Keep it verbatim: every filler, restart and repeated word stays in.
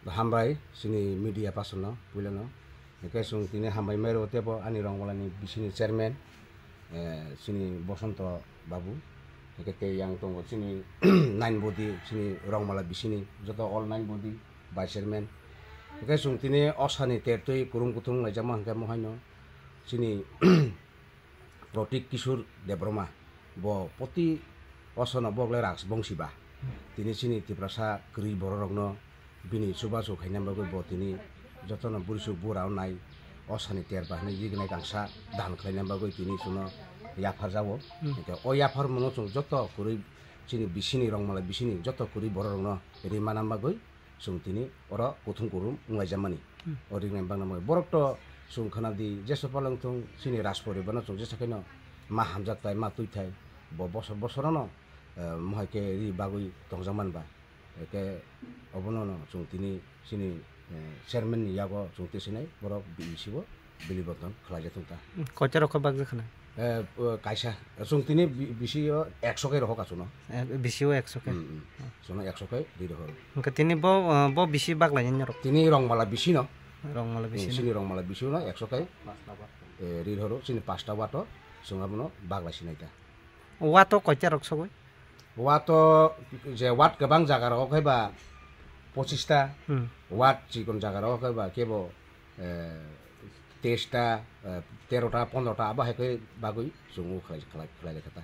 Hambai chini media person no puila no. Hingke chwng tini hambai mairo tebo ani Rongmala ni bisini chairman, eh, chini Bosonto babu. Hingke tei yang tongo chini nine body, chini Rongmala bisini joto all nine body vice chairman. Hingke chwng tini osani tertwi kurum kuthum laijama hingke mohaino chini Protik Kishore Debbarma, bo poti osano bo gle Rajbongsi ba. Tini chini Tiprasa kwrwi bororokno bini chubachu khaina bagwi bo tini jotono burisuk bura nai osani terba hinwi yignai kangsa dan khlaina bagwi tini chuno yapharjago. Hmm. Hingke o yapharmungo chwng joto kwrwi chini bisini Rongmala bisini joto kwrwi bororokno rimana bagwi chwng tini oro kuthum kurum wnglaijamani. Hmm. O ringnai bangna mani. Borok to chwng khna di, jeso palwng thung chini Rajporibar no chwng jesa khe no ma hamjak tai, ma twi thai. Bo bosor bosor no, eh, mohai khe ri bagwi tongjak man ba. Eke obono no chwng tini chini, eh, chairman ni yago chwng twi sinai borok B E C o. Bili boton khlai jatung ta. Hmm, koita rok khe bakjak khna? Eh, o, kaisa. Chwng tini bi-, bisi o ekso khe rohor ka chwngno. Eh, bisi o ekso khe? Hmm, hmm. Chwngno ekso khe ri rohor. Hwnkhe tini bo, eh, bo bisi baklai ni norok? Tini Rongmala bisi no. Rongmala bisi Hmm, no? Chini Rongmala bisi no ekso khe, eh, ri rohor, chini pasta wato chwng abono baklai sinai ta. Wato koita rok sogwi? Wato je wat kwbang jaga rogo khe ba pochista, Hmm. Wat chikon jaga rogo khe ba kebo, eh, teista, eh, terota, pondrota abo hai khe bagwi chwng o khlai, khlai, khlai lai kha ta.